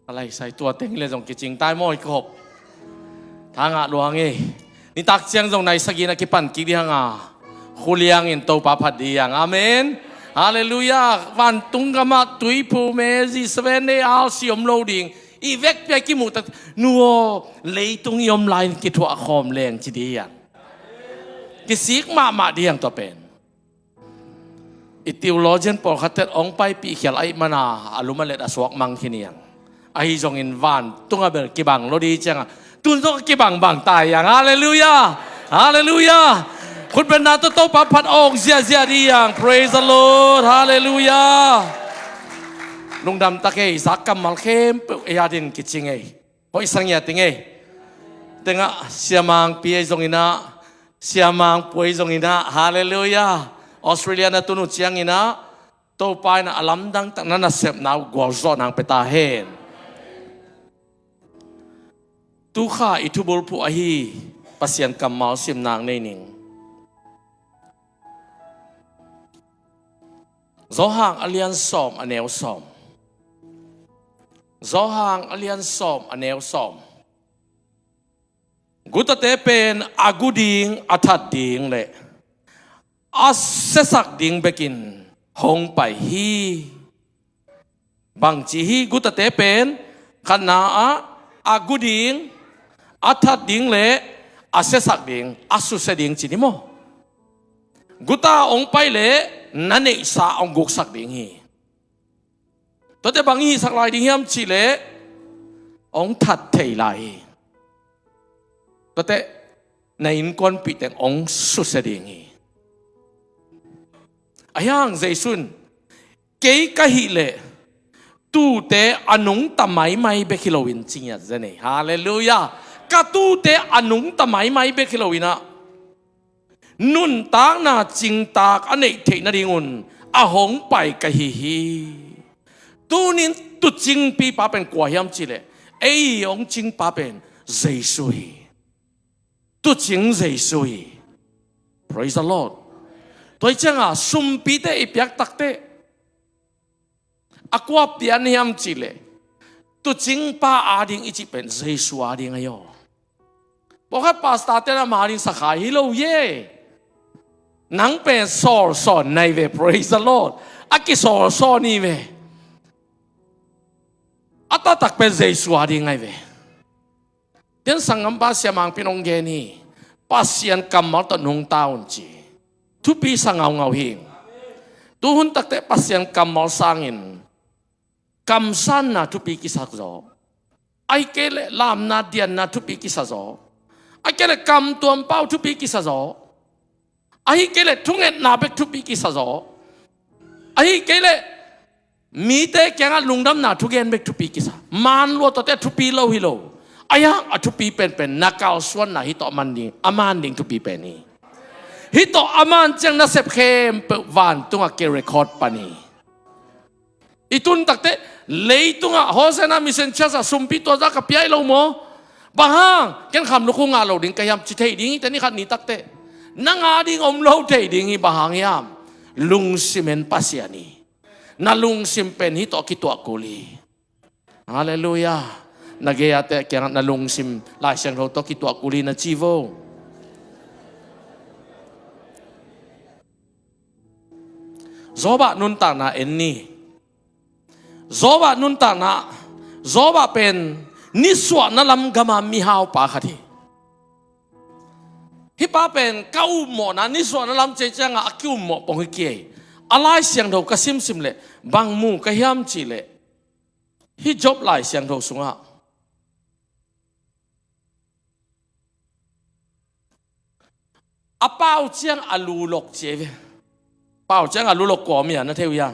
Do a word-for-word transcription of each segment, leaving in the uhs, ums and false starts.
A laisai tua teng le zong kicing tai mawi kop. Thangah luang ei. Nitak ciang zong nai sagih na kipan kik dih hang a, khuliangin Topa phat dih hang. Amen. Halleluiah. Vantung gamah tuiphu mezi seven day alsi om lo ding. I vekpi a kimuh tak, nu aw, leitung i om lai-in kithuah khawm leng ci dih hang. Kisik mahmah dih hang tua pen. I theologian pawlkhat ten hong paipih khial ahih mana a lum a let a suak mang khin hi hang. Ahi zongin vantung a bel kibang lo dih ciangah, tun zong a kibang bang ta hi hang. Halleluiah. Halleluiah. Khutbetna tawh Topa phat awk ziahziah dih hang. Praise the Lord. Halleluiah. Lungdam tak ei, zak kammal khempeuh ei adin kicing ei. Hoih sangiat ing ei. Tengah siamangpi ei zonginah, siamangpu ei zonginah, halleluiah. Australia na tun uh cianginah Topa inah a lamdang tak na nasepna uh gualzawh nang pia ta hen. Tukha i thubulphuh ahi Pasian kammal sim nang nei ning. Johan a lian sawm a neu sawm. Johan a lian sawm a neu sawm. Gutate pen a gu ding, a that ding le a siasak ding bekin hong pai hi. Bangci hi, gutate pen khatna ah a gu ding, a that ding le a siasak ding, a susia ding ci ni maw? Guta hong pai le na neihsa hong guksak ding hi. Tuate bang i hihsak lai ding hiam cihleh hong that thei lai hi. Tuate na innkuanpih teng hong susia ding hi. Ahi hang Jesu in, kei ka hih leh tuute a nungta maimai bek hi loin ci ngiat zen ei. Halleluiah. Ka tuute a nungta maimai bek hi loinah nuntakna cingtak a neih theih nadingun a hong pai ka hi hi. Tunin tucingpipa pen kua hiam cihleh ei hong cingpa pen Jesu hi. Tucing Jesu hi. Praise the Lord. Tua hi cianga sumpite i piak takteh a kua pian hiam cihleh tucingpa ading i cih pen Jesu ading ahi aw. Pawlkhat pastor ten ama ading sakhai hi lo ye. Nang pen sawlsawn nai ve, praise the Lord. A kisawlsawn hi ve. A taktak pen Jesu ading ahi ve. Tian sanggampa siamangpi in hong gen hi. Pasian kammal tawh nungta un ci. Thupi sa ngaungau hi. Tuhun takte Pasian kammal sangin kamsanna thupi kisa zaw. Ahi kei leh lamna dianna thupi kisa zaw. Ahi kei leh kamtuam pau thupi kisa zaw. Ahi kei leh thungetna bek thupi kisa zaw. Ahi kei leh mite kiangah lungdamna thugen bek thupi kisa. Maan lua tawte a thupi lo hi lo. Ahi hang a thupi penpen na kalsuanna hih tawh a man ding, a man ding thupi pen hi. Hih tawh a man ciang nasep khempeuh vantungah ki record pan hi. I tun takte leitungah Hosanna Mission Church ah sumpi tua zah ka pia hi lo maw? Bang hang, ken kham lukhu ngah lo ding ka hiam ci thei ding hi, teni khat ni takte. Nang ading om lo thei ding hi, bang hang hiam? Lungsim en Pasian hi. Na lungsim pen hih tawh kituah kul hi. Halleluiah. Na gei-ate kiangah na lungsim Lai Siangtho tawh kituah kul hi na ci vo. Job ah nuntakna en ni. Job ah nuntakna, Job ah pen nisuahna lam gama mihaupa khat hi. Hih pa pen ka ummawhna nisuahna lam cei ciangah a kiummawh pong hi kei. A Lai Siangtho ka simsim leh bang mu ka hiam cihleh, hih Job Lai Siangtho sungah a pau ciang a lu lok ci ei ve. Pau ciang a lu lok kua om hia, na thei uh hia?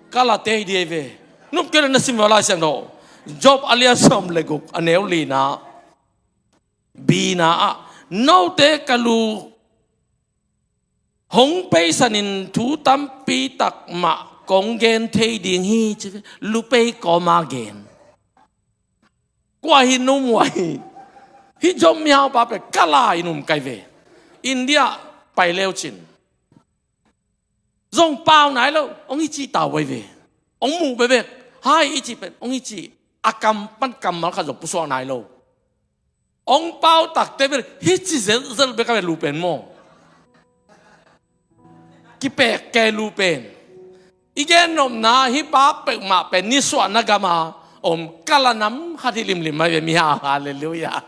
Ka la tei dih ei ve. Nup kei le na sim ve Lai Siangtho. Job a lian sawm le guk a neu lina. Bina ah, note ka lu hong peisanin thu tampi tak mah kong gen thei ding hi ci ve. Lu pei kawma gen. Kua hi num uh ahi. Hih Job mihaupa pen ka la in um kai ve. India pai leu cin zong pau nai lo, hong hi cih ta uh ahi ve. Hong muh bekbek. Hai i cih pen hong i cih, a kam pan kammal khat zong pusuak nai lo. Hong pau takte bel hi ci zelzel bek a bel lu pen maw? Kipek kei lu pen. I gen nopna hih pa peuhmah pen nisuahna gama om kala nam khat hi limlim mai ve mi ha. Halleluiah.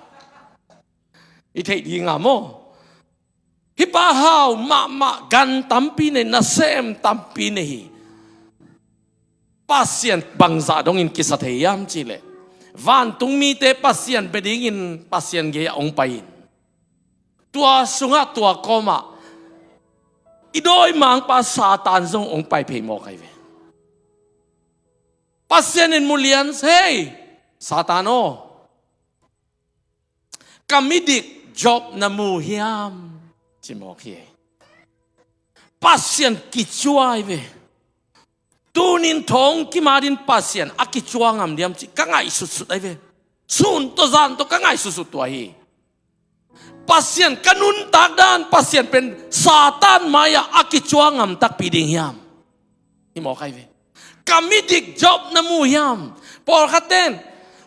I theih dinga maw? Hih pa hau mahmah, gan tampi nei, nasem tampi nei hi. Pasian bangzah dongin kisa thei hiam cihleh, vantung mite Pasian bia dingin Pasian gei-ah hong pai in, tua sungah tua kawmah i dawimangpa Satan zong hong pai phei mawk ahi ve. Pasian in mulian, hei Satan aw, ka midik Job na mu hiam? Ci mawk hi. Pasian kicuai ve. Tunin thawng kimadin Pasian a kicua ngam diam ci ka ngaihsutsut ahi ve. Sun tawh zan tawh ka ngaihsutsut tua hi. Pasian ka nuntak dan, Pasian pen Satan mai-ah a kicua ngam takpi ding hiam? Hi mawk ahi ve. Ka midik Job na mu hiam? Pawlkhat ten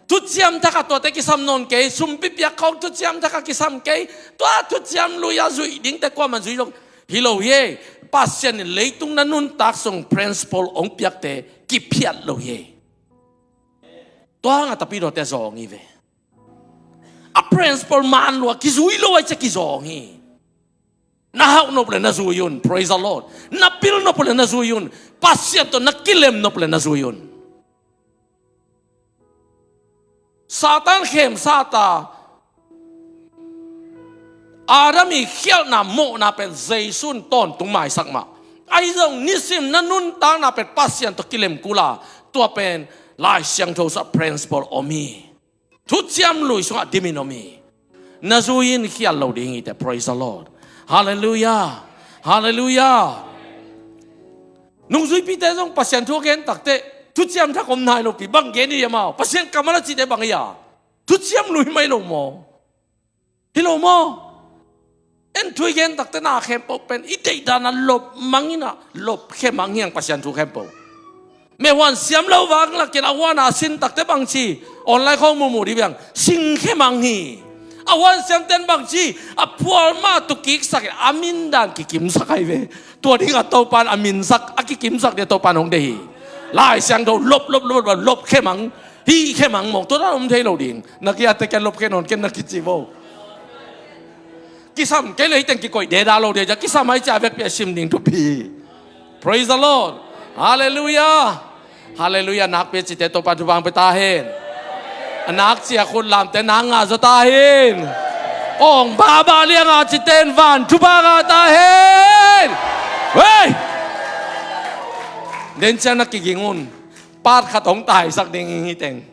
thuciam thakah tuate kisam nawn kei, sumpi piak khawng thuciam thakah kisam kei, tua thuciam lui-ah zuih dingte kuaman zui zong hi lo hi. Pasian in leitung na nuntak sung principle hong piakte kiphiat lo hi. Tua hangah tapidawte zawng hi ve. A principle man lua kizui lo ai cia kizawng hi. Na hauh nop le na zui un, praise the Lord. Na pil nop le na zui un. Pasian tawh na kilem nop le na zui un. Satan khemsata Adam i khialhna mawhna pen Jesu in tawntung maisak mah. Ahi zong nisim na nuntakna pen Pasian tawh kilem kula, tua pen Lai Siangtho sungah principle om hi. Thuciam lui sungah dimin om hi. Na zui in khial lo ding hi teh. Praise the Lord. Halleluiah. Halleluiah. Nungzuipite zong Pasian thu a gen takteh thuciam thak om nai lopi bang gen hi amau? Pasian kammal a cihte bang hi a? Thuciam lui mai lo maw? Hi lo maw? En thu i gen takteh na khempeuh pen i deihdan a lop mang in a, lop khe mang hi ang Pasian thu khempeuh. Mehhuan siam lo vang lakin a huan a sin takteh bangci, online khawng mumu dih biang sing khe mang hi. A huan siamten bangci, a phual mah tu kiksak in a mindan kikimsak ahi ve. Tua dingah Topan a minsak, a kikimsak dih a Topan hong deih hi. Lai Siangtho lop lop lop lop lop khe mang, hih khe mang mawk, tua dan om thei lo ding. Na kiate kia lop khe nawn ken na kici vo. Kisam kei le hih teng kikoih deda lo dia cia kisam ai cia vekpi a sim ding thupi. Praise the Lord. Halleluiah. Halleluiah. Nakpi a cite Topan thupha hong pia ta hen. A nak cia khut lamte nak ngah zaw ta hen. Awng baba lianga cite in van thupha ngah ta hen. Hei! Den ciang na kiging un. Part khat hong taisak ding hi teng.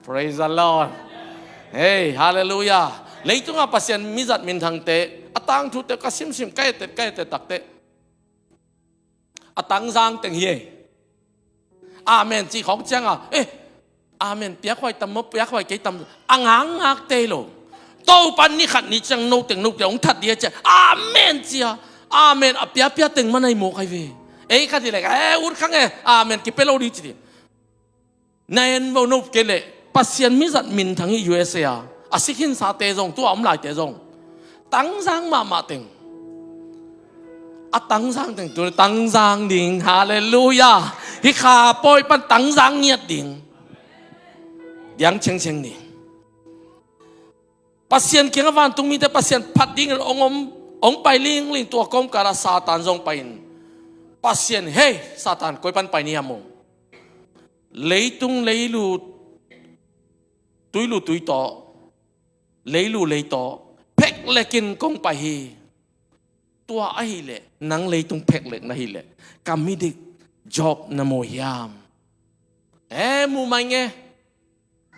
Praise the Lord. Hei, halleluiah. Leitungah Pasian mizat minthangte a tangthute ka simsim ka etet ka etet takteh a tangzang teng hi ei. Amen cih khawng cianga, eh, amen piakhuai tam maw, piakhuai kei tam, a ngakngak tei lo. Topan ni khat ni ciang no teng no piak hong that dia cia amen cia. Amen a piapia teng manai mawk ahi ve. Ei khat hi lek, eh, ut khang e, amen kipia lo dih ci dih. Na en vo nop kei leh Pasian mizat minthang hi U S A a, a sikhinsate zong, tua om laite zong tangzang mahmah teng. A tangzang teng tu tangzang ding. Halleluiah. Hih kha pawi pan tangzang ngiat ding. Diang cengceng ding. Pasian kiangah vantung mite Pasian phat dingin hong om, hong pai lingling tua kawmkalah Satan zong pai in. Pasian, hei Satan, koi pan pai ni hiam maw? Leitung leilu, tuilu tui tawh, leilu lei tawh phek lekin kong pai hi. Tua ahileh nang leitung phek lek na hileh ka midik Job na mu hiam? E, mu mai nge.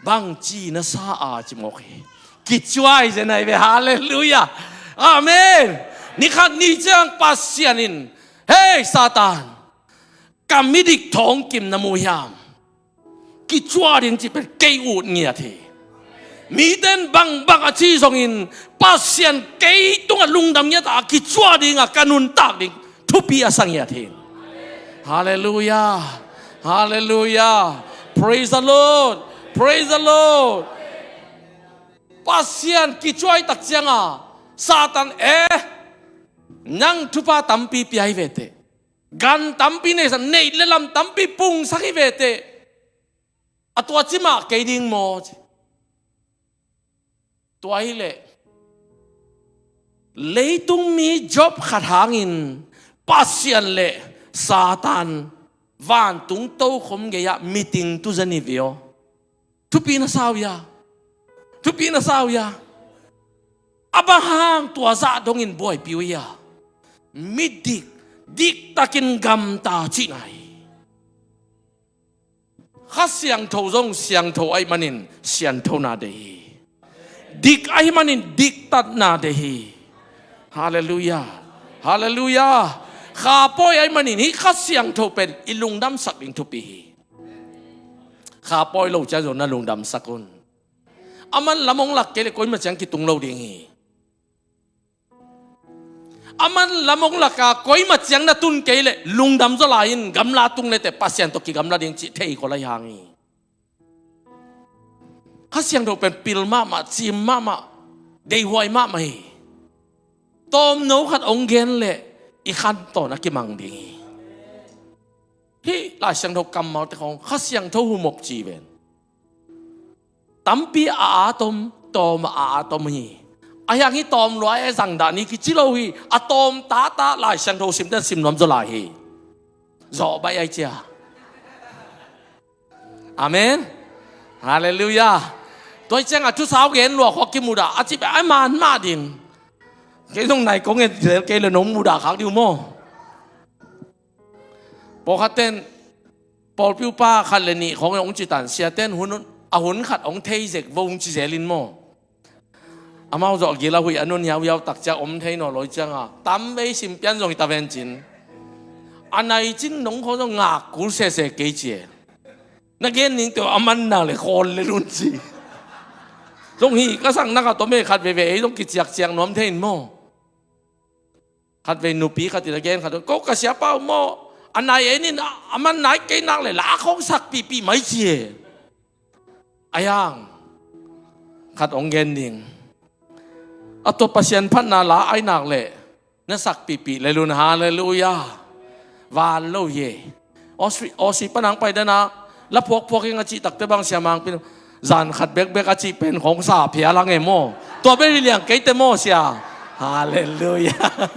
Bangci na sa a ci mawk hi. Kicuai zen ahi ve. Halleluiah. Amen. Ni khat ni ciang Pasian in, hei Satan, ka midik thawngkim na mu hiam? Kicua ding cih pen kei ut ngiat hi. Miten bangbang a ci zongin Pasian kei tungah lungdam ngiat a kicua dingah ka nuntak ding thupi a sa ngiat hi. Halleluiah. Halleluiah. Praise the Lord. Praise the Lord. Pasian kicuai tak cianga Satan, eh, nang thupha tampi pia hi vete, gan tampi neisak, neih le lam tampi pungsak hi vete, a tua ci mah kei ding maw ci. Tua hileh leitung mi Job khat hangin Pasian le Satan vantung tokhom gei-ah meeting tu zen hi ve aw. Thupi na sa uh hia? Thupi na sa uh hia? A bang hang tua zah dongin buaipi uh hia? Midik, diktakin gamta cihna hi. Kha Siangtho zong siangtho ahih manin sianthona deih hi. Dik ahih manin diktatna deih hi. Halleluiah. Halleluiah. Kha pawi ahih manin hih Kha Siangtho pen i lungdamsak ding thupi hi. Kha pawi lo ciang zong na lungdamsak un. Aman lam hong lak kei leh koima ciang kitung lo ding hi. Aman lam hong laka koima ciang na tun kei leh lungdam zaw lai-in gamla tung lete Pasian tawh kigamla ding cih thei kholai hang hi. Kha Siangtho pen pil mahmah, cim mahmah, deihhuai mahmah hi. Tawmno khat hong gen leh i khantawn a kimang ding hi. Hih Lai Siangtho kammalte khawng Kha Siangtho humop ci ven. Tampi a atom, tawm a atom hi. Ahi hang hih tawm lua e zangdah ni kici lo hi. A tawm tata Lai Siangtho simten sim nuam zaw lai hi. Zawh baih ai cia. Amen. Halleluiah. Tua hi cianga thusau gen lua khawk kimudah a cih pen ai man mah din. Kei zong nai kong en zel kei le nong mudah khak dih uh maw? Pawlkhat ten pawlpi upa khat le nih khawng hong citan, siaten hun, a hun khat hong thei zek vo hong ci zelin maw? Amau zawh gil a huih a nun hiauhiau tak ciang om thei naw lo hi cianga tamvei sim pian zong hi ta ven cin. A nai cin nong khawng zong ngak kul sese kei ci e. Na gen ning teuh a man nak le khawl le lun ci. Zong hi ka saknak a tom e khat veve ei zong kiciakciak nuam thei in maw? Khatvei nupi khat in a gen khat, ko ka siapa uh maw, a nai en in a, a man nai kei nak le la khawng sakpihpih mai ci e. Ahi hang khat hong gen ding. A tua Pasian phatna la ai nak le na sakpihpih le lun, halleluiah. Van lo hi e. Aussie, Aussie panang pai dana la phuakphuak ing a cih takte bang siamang pin zan khat bekbek a cih pen khawng sa phial hang e maw? Tua bel hi liang keite maw sia? Halleluiah.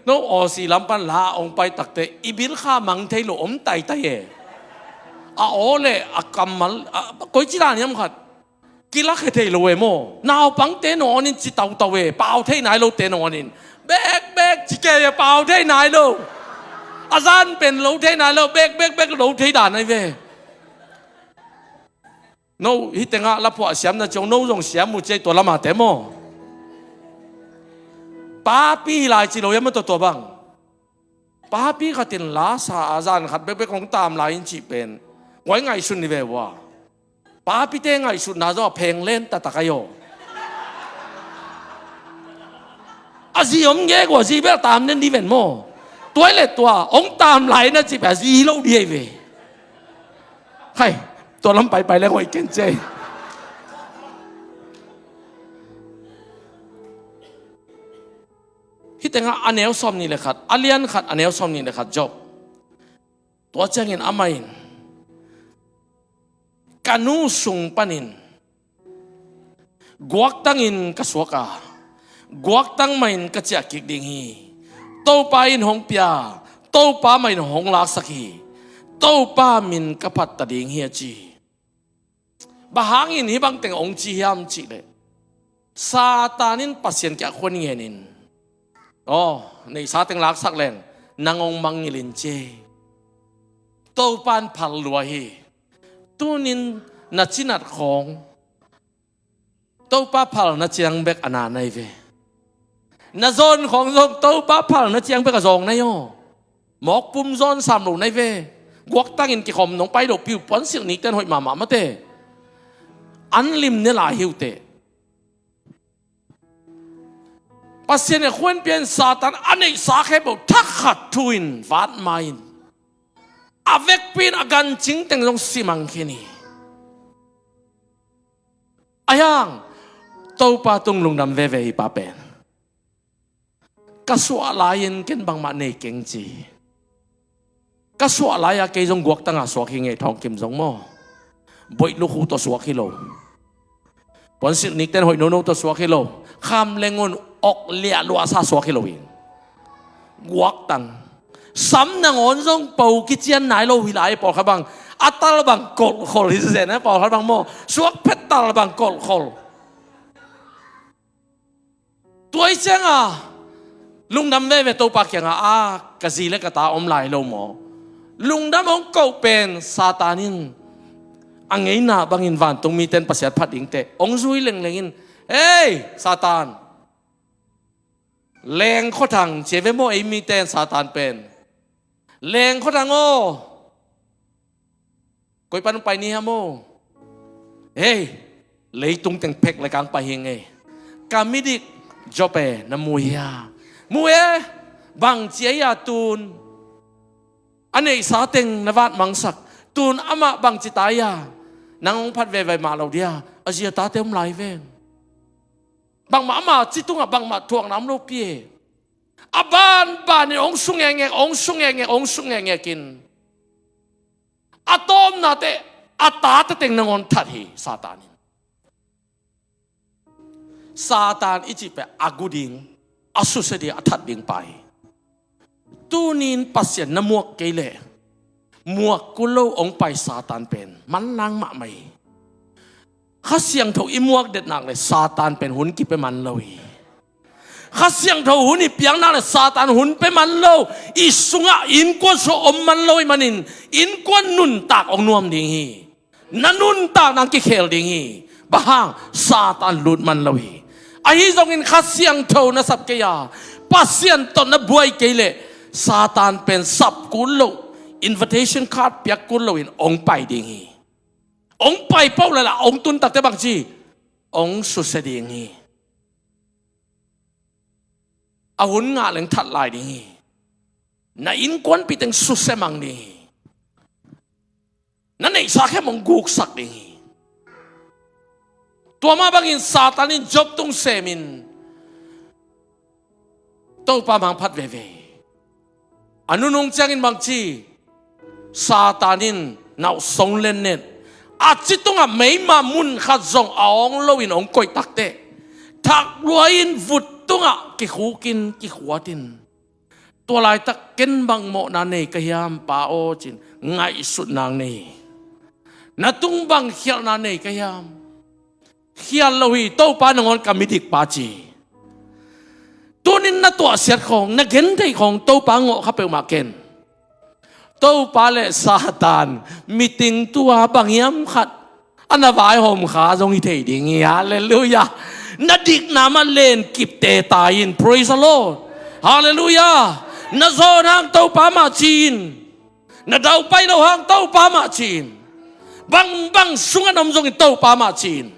No Aussie lam pan la hong pai takte i bil kha mang thei lo om taitai e. A aw le a kammal a, koi ci dan hiam khat kilak he thei lo e maw? Naupangte nong onin ci tautau e, pau thei nai lote nong onin bekbek ci kei e, pau thei nai lo. A zan pen lo thei nai lo, bekbekbek lo thei dan ai ve. No hih tengah la phuah siamna ciang no zong siam uh ci ei tua lamate maw? Papi hi lai ci lo hiam a tua tua bang? Papi khatin la sa a zan khat bekbek hong tam lai in cih pen koi ngaihsun ni ve ua. Papite ngaihsutna zaw a pheng len taktak ahi aw. A zi om ngek ua, zi bel tam nen di ven maw? Tuai le tua hong tam lai na cih pen a zi lo di ahi ve. Khai, tua lam paipai leng hoih ken cei. Hih tengah a neu sawm nih le khat, a lian khat a neu sawm nih le khat Job. Tua ciangin amah in ka nu sung panin guaktangin ka suak a, guaktang mahin ka ciah kik ding hi. Topa in hong pia, Topa mahin hong laksak hi. Topa min ka phat ta ding hi a ci. Bang hangin hih bang teng hong ci hiam cihleh, Satan in Pasian kiang khuan ngenin, aw, neihsa teng laksak leng nang hong mangngilh in ci. Topa in phal lua hi. Tunin na cinat khawng Topa phalna ciang bek a na nai ve. Na zawn khawng zong Topa phalna ciang bek a zawng nai aw. Mawkpum zawn sam lo nai ve. Guaktangin kikhawm nong pai lo piu puansilh nikten hoih mahmah mate. An lim ne lai hi uh teh. Pasian in a khuan pia in Satan a neihsa khempeuh thakhat thu in vat ma in, a vekpi in a gancing teng zong simang khin hi. Ahi hang Topa tung lungdam veve hi pa pen. Ka suah lai-in ken bangmah nei keng ci. Ka suah lai-a kei zong guaktanga suak hi ngei, Thawng Kim zong maw. Boih lukhu tawh suak hi lo. Puansilh nikten hoih nono tawh suak hi lo. Kham lengun awk liahluahsa suak hi lo hi. Guaktang. Sam nangawn zong po kician nai lo hi lai, pawlkhat bang a tal bang kolhkhol hi zen, eh, pawlkhat bang maw. Suak phet tal bang kolhkhol. Tua i cianga lungdam veve Topa kianga, a, ka zi le ka ta om lai lo maw? Lungdam hong koh pen Satan in a ngeina bangin vantung miten Pasian phat dingte hong zui lengleng in, "Hei, Satan! Leng khuathang cia ve maw ei miten Satan pen? Leng khuathang aw! Koi pan pai ni hiam aw? Hei, leitung teng phek le kang pai hi ngei. Ka midik Job e, na mu hia? Mu e, bang cia hia tun? A neihsa teng na vat mangsak. Tun amah bang ci ta hia? Nang hong phat veve mah lo dia. A zi a tate om lai veng. Bangmah ama ci tungah bangmah thuakna om lo pi e." A banbanin hong sungengek, hong sungengek, hong sungengek in a tawpna teh a tate teng nangawn that hi Satan in. Satan i cih pen a gu ding, a susia ding, a that ding pa hi. Tunin Pasian na muak kei leh muak kul lo hong pai Satan pen manlang mahmah hi. Kha Siangtho i muak det nak leh Satan pen hun kipia man lo hi. Kha Siangtho hun i piak nak leh Satan hun pia man lo. I sungah innkuan sung om man lo ahih manin innkuan nuntak hong nuam ding hi. Na nuntak nang kikhel ding hi. Bang hang? Satan lut man lo hi. Ahi zongin Kha Siangtho na sap kei a, Pasian tawh na buai kei leh Satan pen sap kul lo, invitation card piak kul loin hong pai ding hi. Hong pai pah leh lah hong tun takte bang ci? Hong susia ding hi. A hun ngah leng that lai ding hi. Na innkuanpih teng susia mang ding hi. Na neihsa khempeuh hong guksak ding hi. Tua mah bangin Satan in Job tung semin Topa mah hong phat veve hi. A nunung ciangin bang ci? Satan in na uh song lennet, a ci tungah meima mun khat zong a awng loin hong koih takteh, thak lua-in vut tungah kikhukin kikhuatin, tua laitak ken bang mawhna nei ka hiam, Pa aw, ci-in ngaihsutna hong nei hi. Na tung bang khialhna nei ka hiam? Khial lo hi. Topa nangawn ka midikpa ci hi. Tunin na tuahsiat khawng, na gentheih khawng Topa ngawh kha peuhmah ken. Topa le Satan meeting tua bang hiam khat a na vaihawm kha zong hi thei ding hi. Halleluiah. Na dikna mah len kip tetai in. Praise the Lord. Halleluiah. Na zawn hang Topa mah ci in. Na daupai lo hang Topa mah ci in. Bangbang sungah na om zongin Topa mah ci in.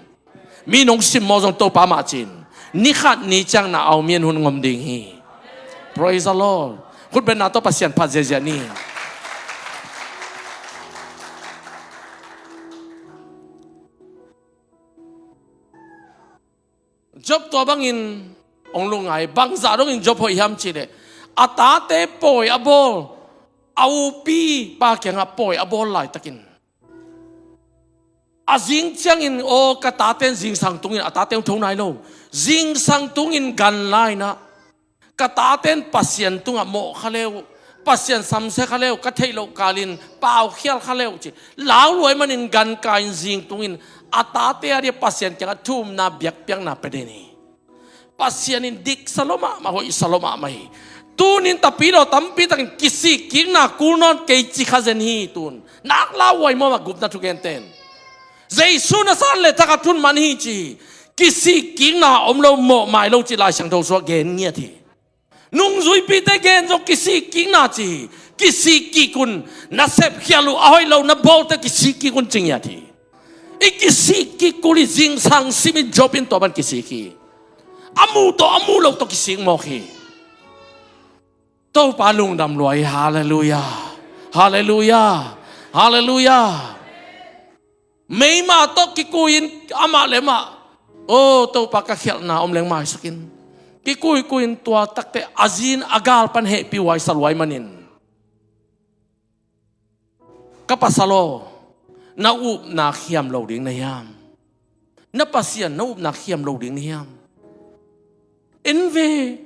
Mi nong simmawh zong Topa mah ci in. Ni khat ni ciang na au mian hun ngom ding hi. Praise the Lord. Khutbetna tawh Pasian phat ziahziah ni. Job tua bangin hong lungngai. Bangzah dongin Job hoih hiam cih leh, a tate pawi a bawl, a upipa kiangah pawi a bawl laitakin, a zing ciangin, aw, ka tate in zingsang tungin, a tate hong tho nai lo, zingsang tungin gan la-in ah, ka tate in Pasian tungah mawh kha le uh, Pasian samsia kha le uh, ka theih loh kalin paukhial kha le uh ci. Lau lua ahih manin ganka-in zing tungin a tate a dia Pasian kiangah thumna biakpiakna pia den hi. Pasian in diksa lua mahmah, hoihsa lua mahmah hi. Tunin tapidaw tampi takin kisik kikna kul nawn kei ci kha zen hi tun. Nak lau huai mawmah gupna thugente in. Jesu na san leh thakhat thun man hi ci hi. Kisik kikna om lo, mawhmai lo ci Lai Siangtho sungah gen ngiat hi. Nungzuipite gen zong kisik kikna ci hi. Kisik kik un, na sepkhial uh a hoih lo na bawlte kisik kik un ci ngiat hi. I kisik kik kul hi. Zingsang simin Job in tua bang kisik hi. A muh tawh a muh loh tawh kisik mawk hi. Topa lungdam lua hi. Halleluiah. Halleluiah. Halleluiah. Meima tawh kikui-in amah le amah, "O Topa, ka khialhna om leng maisak in." Kikuikui-in tua takte a zi in a gal pan hehpih huai sa lua ahih manin, "Ka pasal aw, na upna khiam lo ding na hiam? Na Pasian na upna khiam lo ding na hiam? En ve,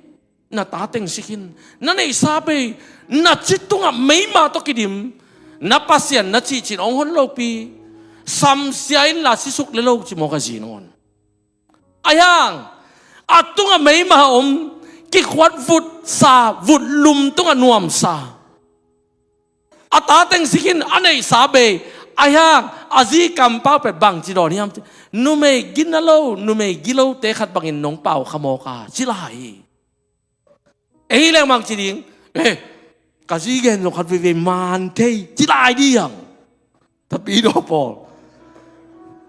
na ta teng si khin. Na neihsa bei, na ci tungah meima tawh kidim. Na Pasian na cihcin hong hon lopi, samsia inla sisuk le lo," ci mawk a zi in hong hon. Ahi hang a tungah meima om, kikhuat vutsa, vutlum tungah nuamsa. A ta teng si khin, a neihsa bei. Ahi hang a zi kampau pen bangci dawn hiam cih, "Numei gina lo, numei gilote khat bangin nong pau kha mawk a," ci lai hi. Ei leng bangci ding, "Eh, ka zi gen zong khat veivei man thei," ci lai ding. Tapidaw pawl,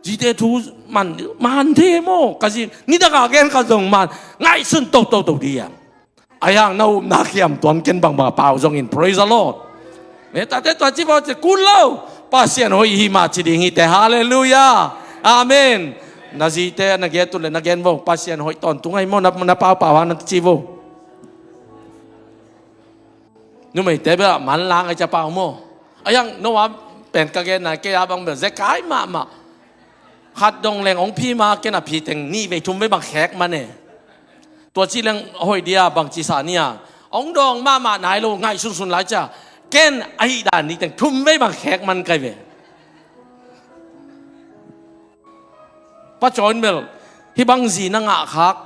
"Zite thu man, man thei maw, ka zi nidanga gen khat zong man," ngaihsun toto to ding. Ahi hang na upna khiam tuan ken bangbang a pau zongin. Praise the Lord. Tate tua ci vo ci, "Kul lo, Pasian hoih hi mah," ci ding hi teh. Halleluiah. Amen. Na zite na gen tun le na gen vo, "Pasian hoih tawntung ahi maw, na, na paupau hang," na ci vo. Numeite bel a manlang ahi cia pau maw. Ahi hang Noah pen ka genna kei a bang bel zekai mahmah. Khat dong leng hong phi ma, ken a phi teng nih vei thum vei bang khek man e. Tua ci leng hoih dia, bangci sa nia. Hong dawng mahmah nai lo, ngaihsunsun lai cia. Ken ahih dan nih teng thum vei bang khek man kai ve. Pa Caw in bel hih bang zi na ngah khak,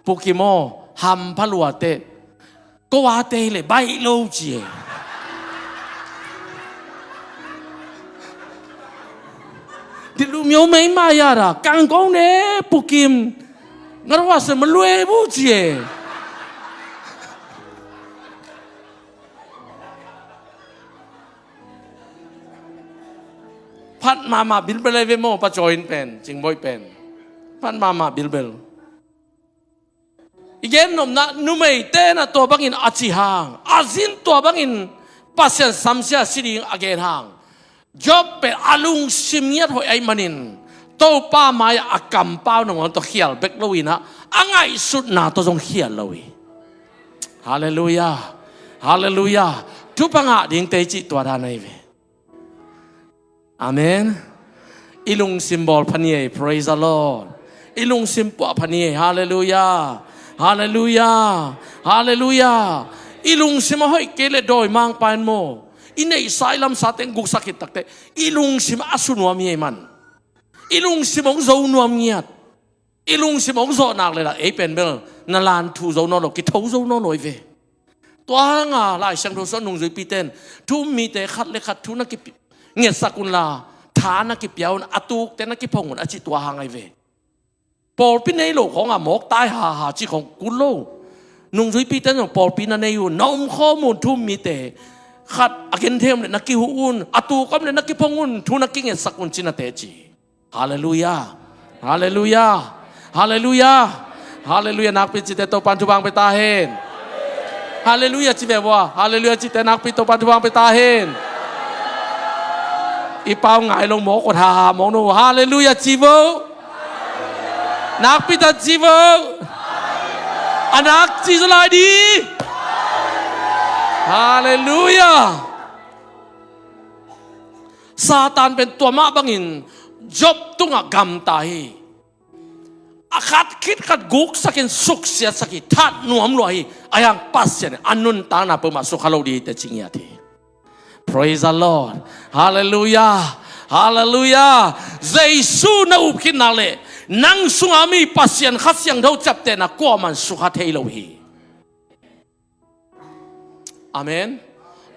Pu Kim aw, hampha lua teh. Ko a tei le baih lo ci e. Di lu myo mei ma ya da, kang kong ne Pu Kim. Nga ra wa se ma lue bu ci e. Phat mahmah bilbel ei ve maw, Pa Caw in pen, Cing Bawi pen. Phat mahmah bilbel. I gen nopna, numeite na tua bangin a ci hang, a zi in tua bangin Pasian samsia si ding a gen hang, Job pen a lungsim ngiat hoih ahih manin, Topa mai-ah a kampau nangawn tawh khial bek lo in ah, a ngaihsutna tawh zong khial lo hi. Halleluiah. Halleluiah. Thupha ngah dingte i cih tua dan ahi ve. Amen. I lungsim bawl pha ni ei. Praise the Lord. I lungsim puah pha ni ei. Halleluiah. Halleluiah. Halleluiah. I lungsim a hoih kei le dawimangpa in maw, i neihsa i lamsa teng guksak khit takte, i lungsim a sunuam hi ei man. I lungsim hong zo nuam ngiat. I lungsim hong zawh nak le lah ei pen bel na lan thu zo nawn lo, kitho zo nawn lo hi ve. Tua hanga Lai Siangtho sungah nungzuipite in thu um mite khat le khat thu na kipi-, ngetsak unla, tha na kipia un, a tukte na kiphong un a cih tua hang ahi ve. Pawlpi nei lo khawnga mawk tai haha cih khawng kul lo. Nungzuipite in zong pawlpi na nei un, na omkhawm un, thu um mite khat a genthei om le na kihuh un, a tuk om le na kiphong un, thu na kingetsak un ci na teci. Halleluiah. Halleluiah. Halleluiah. Halleluiah. Nakpi cite Topan thupha hong pia ta hen. Halleluiah ci ve vua. Halleluiah cite nakpi Topan thupha hong pia ta hen. I pau ngai lo mawk, kawt haha mawk no. Halleluiah ci vo. Nakpi ta ci vo. A nak ci zaw lai di. Halleluiah. Satan pen tua mah bangin Job tungah gamta hi. A khat khit khat guksakin suksiatsak hi, that nuam lua hi. Ahi hang Pasian in a nuntakna peuhmah sukha lo ding hi teci ngiat hi. Praise the Lord. Halleluiah. Halleluiah. Jesu na up khit nak leh nang sunga mi Pasian Kha Siangtho ciaptehna kuaman sukha thei lo hi. Amen.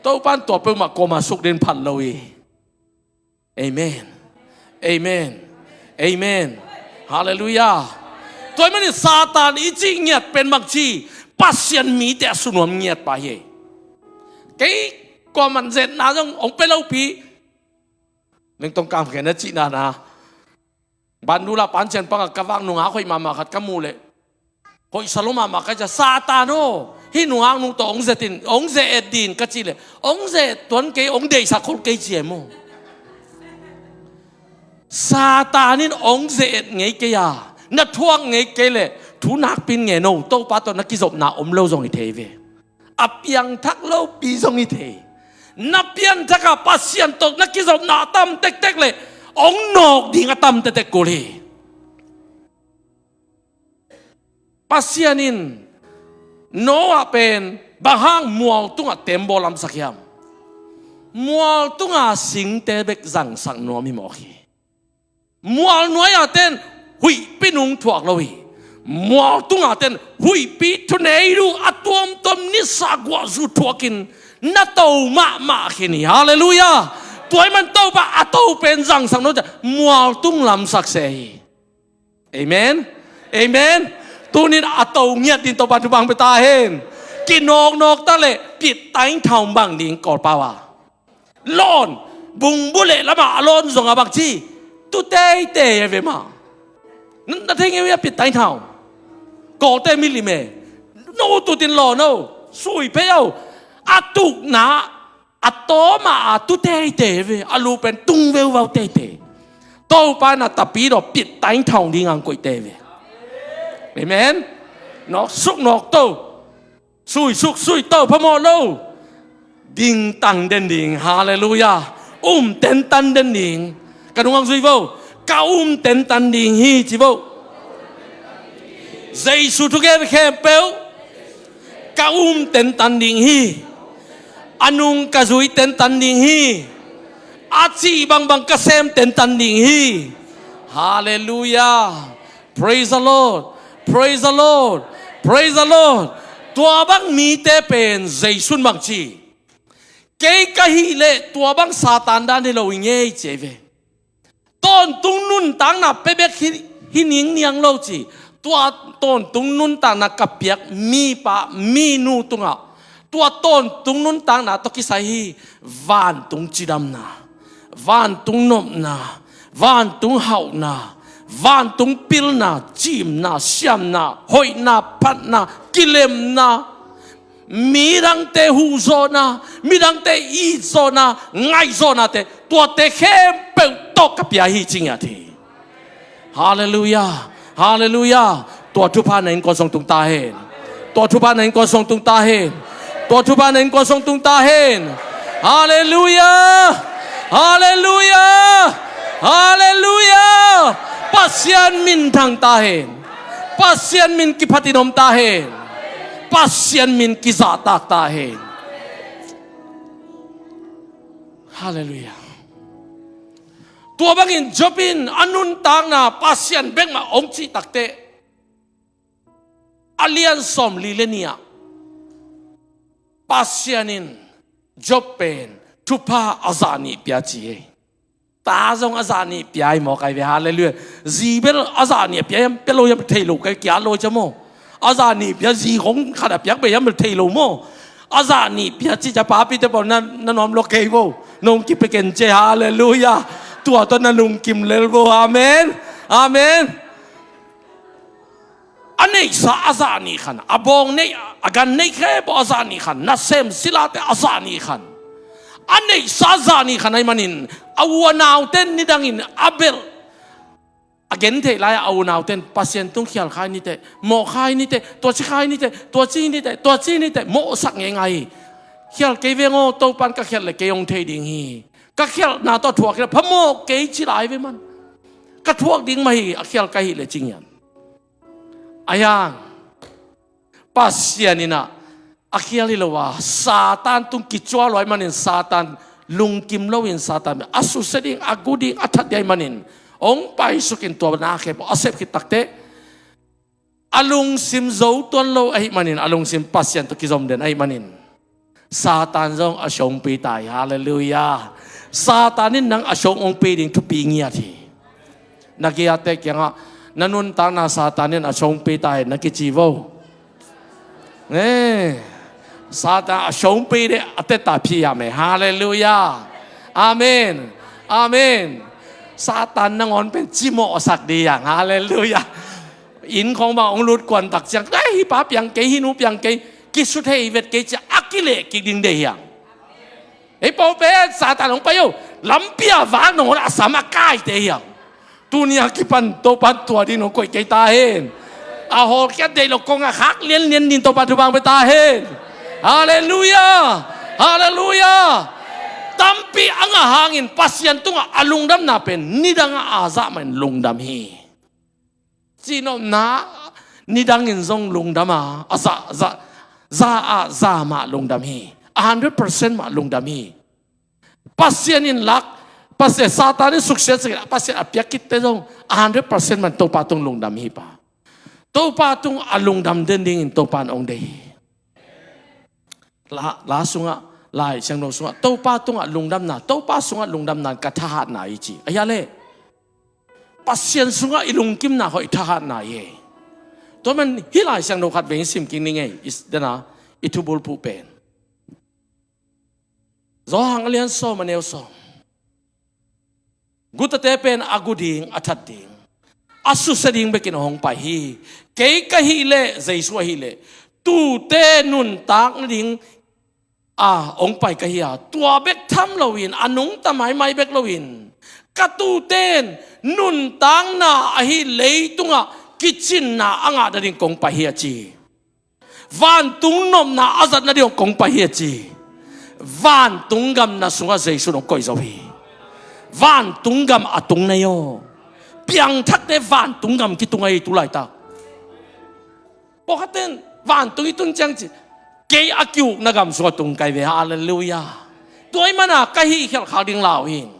Topan tua peuhmah kuamah suk ding phat lo hi. Amen. Amen. Amen. Halleluiah. Tua ahih manin Satan i cih ngiat pen bangci, Pasian mite a sunuam ngiat pa hi. Kei kuaman zetna zong hong pia lopi. Neng tong kam khen a cihna na. Bandula pancian panga ka vak nungak hoih mahmah khat ka muh leh, Hoih sa lo mahmah ka ci a, Satan aw, hih nungaknu tawh hong ze-et in, hong ze-et ding ka cih leh, hong ze-et tuan kei, hong deihsak khol kei ci e maw. Satan in hong ze-et ngei kei a, na thuak ngei kei leh thu nakpi in ngen o, Topa tawh na kizopna om lo zong hi thei ve. A piangthak lopi zong hi thei. Na pianthak a Pasian tawh na kizopna a tam tektek leh hong nawk ding a tam tektek kul hi. Pasian in Noah pen bang hang mual tungah tembaw lamsak hiam? Mual tunga singte bek zangsak nuam hi mawk hi. Mual nuai-a ten huihpi nung thuak lo hi. Mual tunga ten huihpi thunei lu a tuamtuam nisa guahzu thuakin na to mahmah khin hi. Halleluiah. Tua ahih man Topa a to pen zangsak nuam ciah mual tung lamsak se hi. Amen. Amen. Tunin a to ngiat ding Topa thupha hong pia ta hen. Kinawknawk ta leh pit taing thaung bang ding kawlpau a lawn, bungbu leh lamah a lawn zong a bang ci, tu teitei e ve mah. Na, na thei ngei uh hia pit taing thaung? Kawlte milim e. No tutin lawn o, sui phei o. A tukna a tawm a tu teitei ve, a lu pen tung veuvau teitei. Topa in a tapidaw pit taing thaung ding ang koih tei ve. Amen. Nawksuk nawk to, suisuk sui to, phamawh lo. Dingtang den ding. Halleluiah. Um tentan den ding. Ka nungak zui vo. Ka um tentan ding hi ci vo. Jesu thugen khempeuh ka um tentan ding hi. A nung ka zui tentan ding hi. A cih bangbang ka sem tentan ding hi. Halleluiah. Praise the Lord. Praise the Lord. Praise the Lord. Tua bang mite pen Jesu in bang ci, kei ka hih leh tua bang Satan dan hi lo hi ngei ci ei ve. Tawntung nuntakna pia bek hi, hi ningniang lo ci. Tua tawntung nuntakna ka piak mipa minu tungah tua tawntung nuntakna tawh kisai hi. Vantung cidamna, vantung nopna, vantung hauhna, vantung pilna, cimna, siamna, hoihna, phatna, kilemna, midangte huhzawhna, midangte itzawhna, ngaihzawhnate, tuate khempeuh tawh ka pia hi ci ngiat hi. Halleluiah. Halleluiah. Tua thupha na innkuan sung tung ta hen. Tua thupha na innkuan sung tung ta hen. Tua thupha na innkuan sung tung ta hen. Halleluiah. Halleluiah. Halleluiah. Pasian min thang ta hen. Pasian min kiphatin om ta hen. Pasian min kizahtak ta hen. Halleluiah. Tua bangin Job in a nuntakna Pasian bek mah hong cih takteh, a lian sawmli le nih ah Pasian in Job pen thupha a zah nih pia ci ei. Ta zong a zah nih pia hi mawk ai ve. Halleluiah. Zi bel a zah nih a pia hiam, pia lo hiam thei lo ka kia lo cia maw. A zah nih pia, zi hong khat a piak beh hiam thei lo maw. A zah nih pia ci cia papite pawl na, na nuam lo kei vo. Nong kipia ken ce. Halleluiah. Tua tawh na lungkim lel vo. Amen. Amen. A neihsa a zah nih khan, a bawng neih, a gan neih khempeuh a zah nih khan, nasem silate a zah nih khan. A neihsa a zah nih khan ahih manin a u a naute nidangin a belh. A gentheih lai-ah a unaute in Pasian tung khial khai niteh, mawh khai niteh, tua ci khai niteh, tua ci niteh, tua ci niteh, mawhsak ngeingai hi. Khial kei veng aw, Topan ka khialh le kei hong thei ding hi. Ka khialhna tawh thuak hi la, phamawh kei ci lai ve man. Ka thuak ding mah hi, a khial ka hih le ci ngian. A hiang Pasian in ah a khial hi lo a, Satan tung kicuah lo ahih manin Satan lungkim loin Satan a susia ding, a gu ding, a that ding ahih manin hong paisukin tua na khempeuh a sep khit takteh, a lungsim zo tuan lo ahih manin, a lungsim Pasian tawh kizom den ahih manin Satan zong a sungpi ta hi. Halleluiah. Satan in nang a sung hong pi ding thupi ngiat hi. Na giate kiangah na nuntakna Satan in a sungpi ta hi na kici vo. Eh, Satan a sungpi deh a teta phi hiam e. Halleluiah. Amen. Amen. Satan nangawn pen cimawhsak dih hiang. Halleluiah. Inn khawng bang hong lut kuan tak ciang, "Ai, hih pa piang kei, hih nu piang kei, kisut hei vet kei," ci-a a kileh kik ding deih hiang. Ei pau pen Satan hong pai uh, lampi a vak nong hon a sam a kaite hiang. Tuni a kipan Topa'n tua ding nong koih kei ta hen. A hawlkhiat deih lo kong a khak lianlian ding Topa'n thupha hong pia ta hen. Halleluiah. Halleluiah. Tampi a ngah hangin Pasian tungah a lungdamna pen nidang a a zah mah in lungdam hi. Cihnopna, nidang in zong lungdam a, a za, za, za a za mah lungdam hi. A hundred percent mah lungdam hi. Pasian in lak, Pasian, Satan in suksiat sik, Pasian a piak kitte zong a hundred percent mah Topa tung lungdam hi pa. Topa tung a lungdam den dingin Topa in hong deih hi. La, la sungah, Lai Siangtho sungah, Topa tungah lungdamna, Topa sungah lungdamna ka thahatna hi ci. A hia le? Pasian sungah i lungkimna khawng i thahatna hi. Tua man hih Lai Siangtho khat vei sim kik ning ei, i s-, dena, i thubulphuh pen. Johan a lian sawm a neu sawm. Gutate pen a gu ding, a that ding, a susia ding bekin a hong pai hi. Kei ka hih leh, Jesu ahih leh, tuute nuntak nading a hong pai ka hi a, tua bek tham loin, a nungta maimai bek loin, ka tuuten nuntakna ahi leitungah kicinna a ngah nading kong pai hi a ci. Vantung nopna a zat nading kong pai hi a ci. Vantung gam na sungah Jesu in hong koih zo hi. Vantung gam a tung na hi aw. Piangthakte vantung gam kitung ahi tu laitak. Pawlkhatte in vantung i tun ciang ci, kei a ki-ukna gam sungah tung kai ve, halleluiah. Tua ahih manin ka hih khialh khak ding lau hi.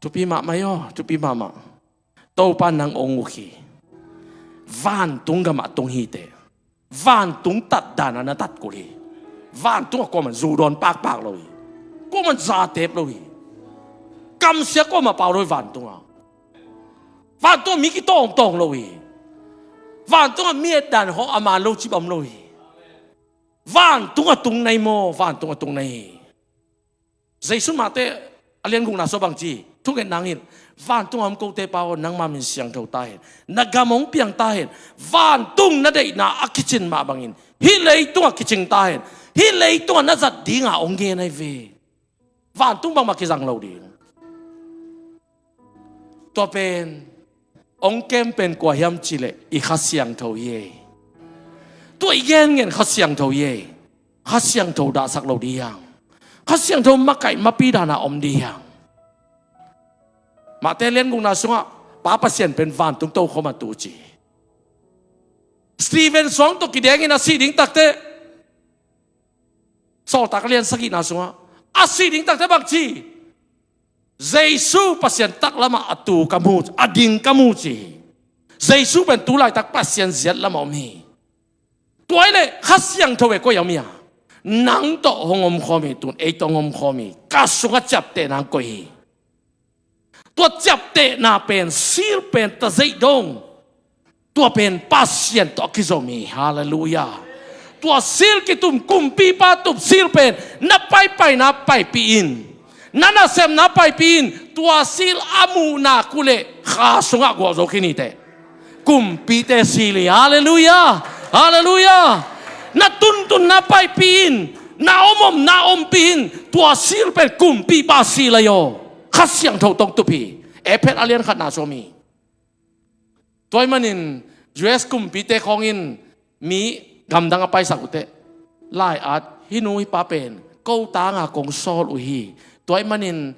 Thupi mahmah hi aw, thupi mahmah. Topa nang hong uk hi. Vantung gamah tung hi teh. Vantung tat dan a na tat kul hi. Vantung ah kuaman zu dawn pakpak lo hi. Kuaman za tep lo hi. Kamsia kuamah pau lo hi vantung ah. Vantung ah mi kitawngtawng lo hi. Vantung ah mi et dan hawh a man lo cip om lo hi. Vantung ah tung na hi maw, vantung ah tung na hi. Jesu Mate a lian gukna sungah bang ci, thunget nang in, vantung a om kote Pa aw, nangma min siangtho ta hen, na gam hong piang ta hen, vantung na deihna a kicin mah bangin hih leitungah kicing ta hen, hih leitungah na zat dinga hong gen ahi ve. Vantung bangmah kizang lo ding. Tua pen hong kem pen kua hiam cih leh i Kha Siangtho hi ei. Tua i genngen Kha Siangtho hi ei. Kha Siangtho dahsak lo ding hiang. Kha Siangtho makaih mapi dana om ding hiang. Mate lian gukna sungah Pa Pasian pen vantung tokhom a tu ci. Stephen suang tawh kidengin a sih ding takte, Sawltak lian sagihna sungah a sih ding takte bang ci? Jesu Pasian taklamah a tu ka mu, a ding ka mu ci hi. Jesu pen tu laitak Pasian ziat lamah om hi. Tua ahih leh Kha Siangtho e koi a om hi a? Nang tawh hong omkhawm hi, tun ei tawh hong omkhawm hi. Ka sungah ciaptehna hong koih hi. Tua ciaptehna pen, seal pen, tazeih dong. Tua pen Pasian tawh a kizom hi. Halleluiah. Tua seal kitum, kumpipa tup seal pen na paipaina paipih in, na nasepna paipih in. Tua seal a muhna uh leh kha sungah guah zo khin hi teh. Kumpite seal hi. Halleluiah. Halleluiah. Na tuntunna paipih in, na omomna ompih in. Tua seal pen kumpipa seal ahi aw. Kha Siangtho tawh tup hi. Efesa a lian khatna sungah om hi. Tua ahih manin U S kumpite khawng in mi gamdang a paisak uh teh, lai-at, hih nu hih pa pen ko tanga kong sawl uh hi. Tua ahih manin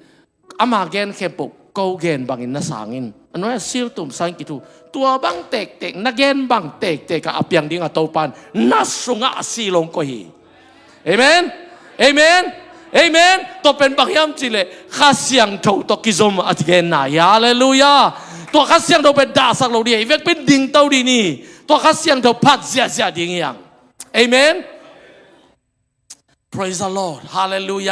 ama gen khempeuh ko gen bangin na sang in. A nuai-ah seal tum sang kithu. Tua bang tektek, na gen bang tektek a piang ding a Topa in na sungah a seal hong koih hi. Amen. Amen. Amen. Tua pen bang hiam cih leh Kha Siangtho tawh kizom a genna hi. Halleluiah. Tua Kha Siangtho pen dahsak lo ding hi. I vekpi in dingto ding ni. Tua Kha Siangtho phat ziahziah ding hi hang. Amen. Praise the Lord. Halleluiah.